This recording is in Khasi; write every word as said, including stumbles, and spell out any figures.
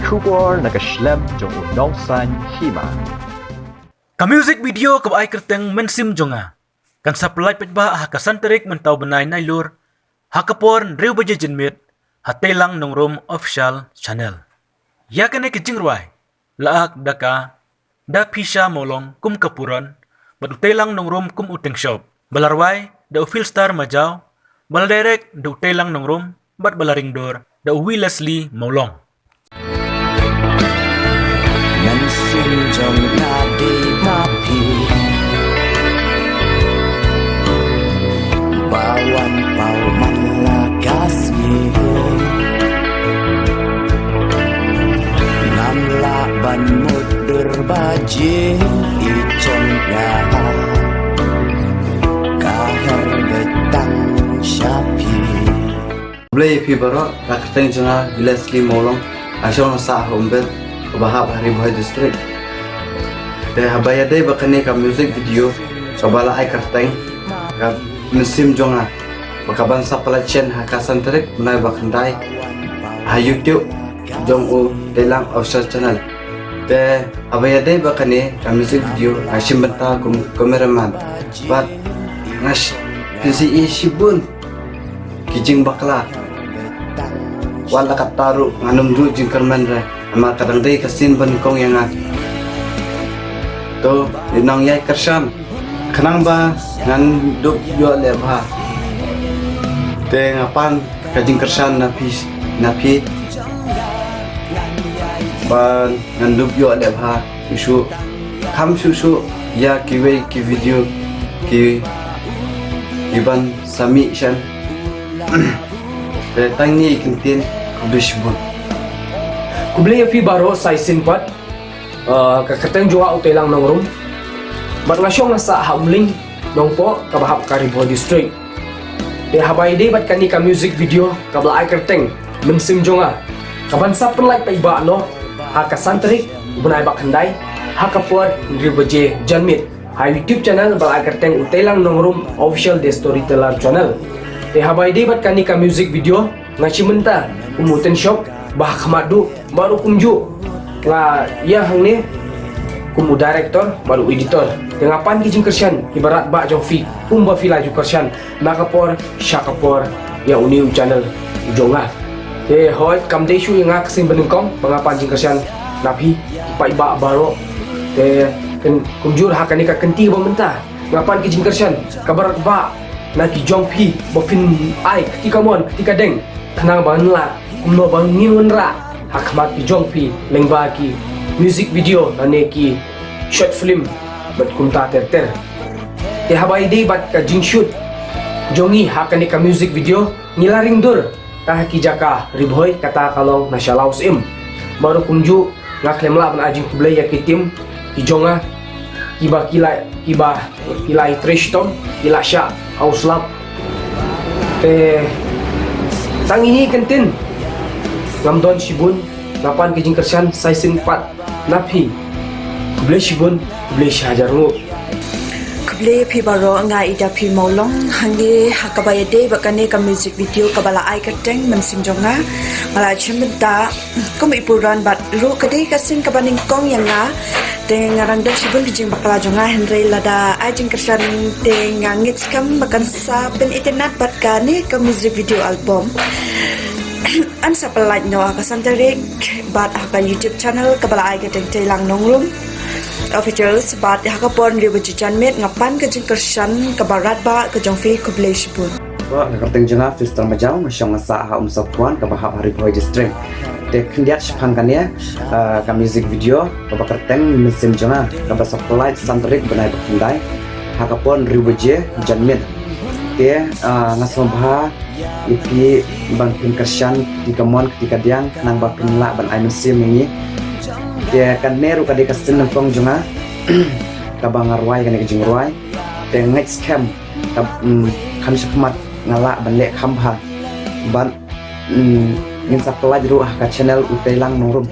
Khubor na ka shlem jong u nongsan hima. Ka music video kaba ai kyrteng Mynsiem Jong Nga kan sa pynlait paidbah ha ka san tarik mynta u bnai Nailur ha ka por hynriew baje janmiet ha Teilang Nongrum Official Channel. Ïa kane ka jingrwai la ak da ka Daphisha Mawlong kum ka Puran bad u Teilang Nongrum kum u Tengshop. Ba la rwai da u Philstar Majaw, ba la direct da u Teilang Nongrum bad ba la ringdur da u Wi Leslie Mawlong. Mynsiem jong nga dei ma phi, ba wan paw man la ka sngi. Ngam lah ban mutdur ba jin i jong nga, ka her beit tang sha phi. Khublei ïa phi baroh, ka kyrteng jong nga Leslie Mawlong, nga shong sah ha Umbet, kaba hap ha Ri Bhoi District. Te haba ïadei bad kane ka music video kaba la ai kyrteng ka Mynsiem Jong Nga, ba ka ban sa pynlait shen ha ka san tarik bnai ba khyndai ha YouTube jong u Teilang Official Channel. Te haba ïadei bad kane ka music video nga shim bynta kum cameraman bad nga sh-, pynsi i shibun ki jingbakla. Wat la katta ruh ngan ym duh jingkyrmen re, namar ka dang dei ka sien banyngkong ïa nga. To, i nongïai kyrshan, khnang ba ngan dup ïoh leh bha, te nga pan ka jingkyrshan na phi, na phi, ba ngan dup ïoh leh bha shuh shuh, kham shuh shuh ïa kiwei ki video ki, ki ban sa mih shen. Te tang kine ki kyntien, khublei shibun. Khublei ïa phi baroh, sa shisien pat. Uh, ka kyrteng jong nga u Teilang Nongrum, bad nga shong nga sah ha Umling Nongpoh kaba hap ka Ri Bhoi District. Te haba ïadei bad kane ka music video kaba la ai kyrteng Mynsiem Jong Nga, ka ban sa pynlait paidbah noh ha ka san tarik u bnai ba khyndai ha ka por hynriew baje janmiet ha YouTube channel ba la ai kyrteng u Teilang Nongrum Official The Storyteller Channel. Te haba ïadei bad kane ka music video nga shim bynta kum u Tengshop ba ha khmat duh, bad ruh kumjuh nga ïa hangne kum u director bad u editor. Te nga pan ki jingkyrshan kiba radbah jong phi kumba phi la ju kyrshan na ka por sha ka por ïa une u channel jong nga. Te hooid, kam dei shuh ïa nga ka sien banyngkong ba nga pan jingkyrshan na phi ki paidbah baroh. Te kyn-, kumjuh ha kane ka kynti ba mynta nga pan ki jingkyrshan kaba radbah na ki jong phi ba phin ai kti kamon kti kadeng, khnang ba ngin lah kumno ba ngin wanrah ha khmat ki jong phi lyngba ki music video lane ki short film bad kumta ter ter. Te haba ïadei bad ka jingshoot jong ngi ha kane ka music video, ngi la ring dur tang ha ki jaka Ri Bhoi, kata ka long na sha Law Syiem. Bad ruh kumjuh nga khlem lah ban ai jingkhublei ïa ki team ki jong nga, kiba ki la, kiba ki la trei shitom, ki la shah ha u slap. Te tang ine i kyntien, ngam don shibun, nga pan ki jingkyrshan sa shisien pat na phi. Khublei shibun, khublei shihajar nguh. Khublei phi baroh, nga i Daphi Mawlong, hangne ha kaba ïadei bad kane ka music video kaba la ai kyrteng Mynsiem Jong Nga, nga la shim bynta kum i Puran bad ruh ka dei ka sien kaba nyngkong ïa nga. Te nga dang don shibun ki jingbakla jong nga, hynrei lada ai jingkyrshan te nga ngeit skhem ba kan sa pynitynnad bad kane ka music video album. Yn sa pynlait noh ha ka san tarik bad ha ka YouTube channel kaba la ai kyrteng Teilang Nongrum Official, bad ha ka por hynriew baje janmiet nga pan ka jingkyrshan kaba radbah ka jong phi. Khublei shibun. Ka kyrteng jong nga Philstar Majaw, nga shong nga sah ha Umsawkhwan kaba hap ha Ri Bhoi District. Te khyndiat shaphang kane, ah, ka music video kaba kyrteng Mynsiem Jong Nga, kaba sa pynlait san tarik bnai ba khyndai ha ka por hynriew baje janmiet. Te, ah, nga sngewbha ïa phi ban pynkyrshan kti kamon kti kadiang khnang ba phin lah ban ai mynsiem ïa ngi. Te kane ruh ka dei ka sien nyngkong jong nga kaba nga rwai kane ka jingrwai. Te ngeit skhem ka, mm, kham shakhmat nga lah ban leh kham bha. Bad, mm, ngin sa pynlait ruh ha ka channel u Teilang Nongrum.